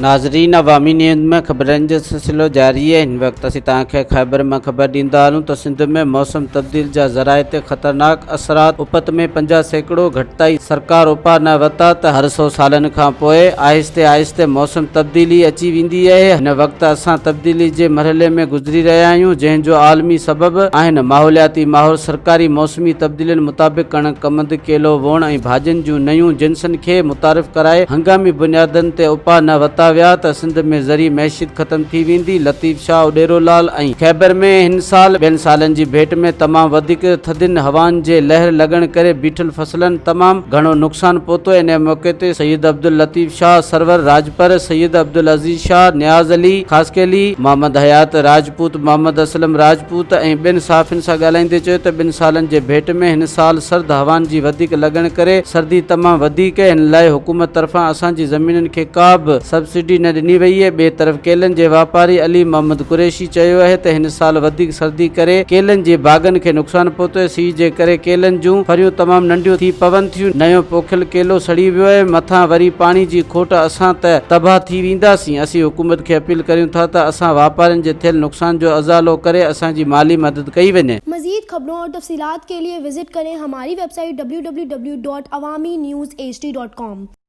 ناظرين عوامي نيوز ۾ خبرن جو سلسلو جاري آهي هن وقت اسين توهان کي خيبر مان خبر ڏيندا هلون ته سنڌ ۾ موسم تبديل جا ذرائع تي خطرناڪ اثرات اپت ۾ 50% گهٽتائي سرڪار اپاء نه ورتا ته هر سئو سالن کان پوء آهستي آهستي موسم تبديلي اچي ويندي آهي هن وقت اسان تبديلي جي مرحلي ۾ گذري رهيا آهيون جنهن جو عالمي سبب آهن ماحولياتي ماحول سرڪاري موسمي تبديلين مطابق ڪڻڪ ڪمند ڪيلو ووڻ ۽ ڀاڄين جون نيون جنسن کي متعارف ڪرائي هنگامي بنيادن تي اپاء نه ورتا ويا ته سنڌ ۾ زرعي معيشت ختم ٿي ويندي، لطيف شاهه اڏيرو لال ۽ خيبر ۾ هن سال ٻين سالن جي ڀيٽ ۾ تمام وڌيڪ ٿڌين هوائن جي لهر لڳڻ ڪري بيٺل فصلن تمام گهڻو نقصان پهتو انهي موقعي تي سيد عبداللطيف شاهه سرور راڄپر، سيد عبدالعزيز شاهه، نياز علي خاصخيلي، محمد حيات راجپوت، محمد اسلم راجپوت ۽ ٻين صحافين سان ڳالهائيندي چيو ته ٻن سالن جي ڀيٽ ۾ هن سال سرد هوائن جي وڌيڪ لڳڻ ڪري سردي تمام وڌيڪ هن لاء حڪومت طرفان اسان جي زمينن کي ڪا به سبسڊي نه ڏني وئي اهي ٻئي طرف ڪيلن جي واپاري علي محمد قريشي چيو اهي ته هن سال وڌيڪ سردي ڪري ڪيلن جي باغن کي نقصان پهتو اهي سيء جي ڪري ڪيلن جون ڦريون تمام ننڍيون ٿي پون ٿيون نيو پوکيل ڪيلو سڙي ويو اهي مٿان وري پاڻي جي کوٽ اسان ته تباهه ٿي وينداسين اسين حڪومت کي اپيل ڪريون ٿا ته اسان واپارين جي ٿيل نقصان جو ازالو ڪري اسان جي مالي مدد ڪئي وڃي. مزيد خبرون اور تفصيلات کے لئے وزٽ ڪرين ھماري web site www.awamiNewsHD.com.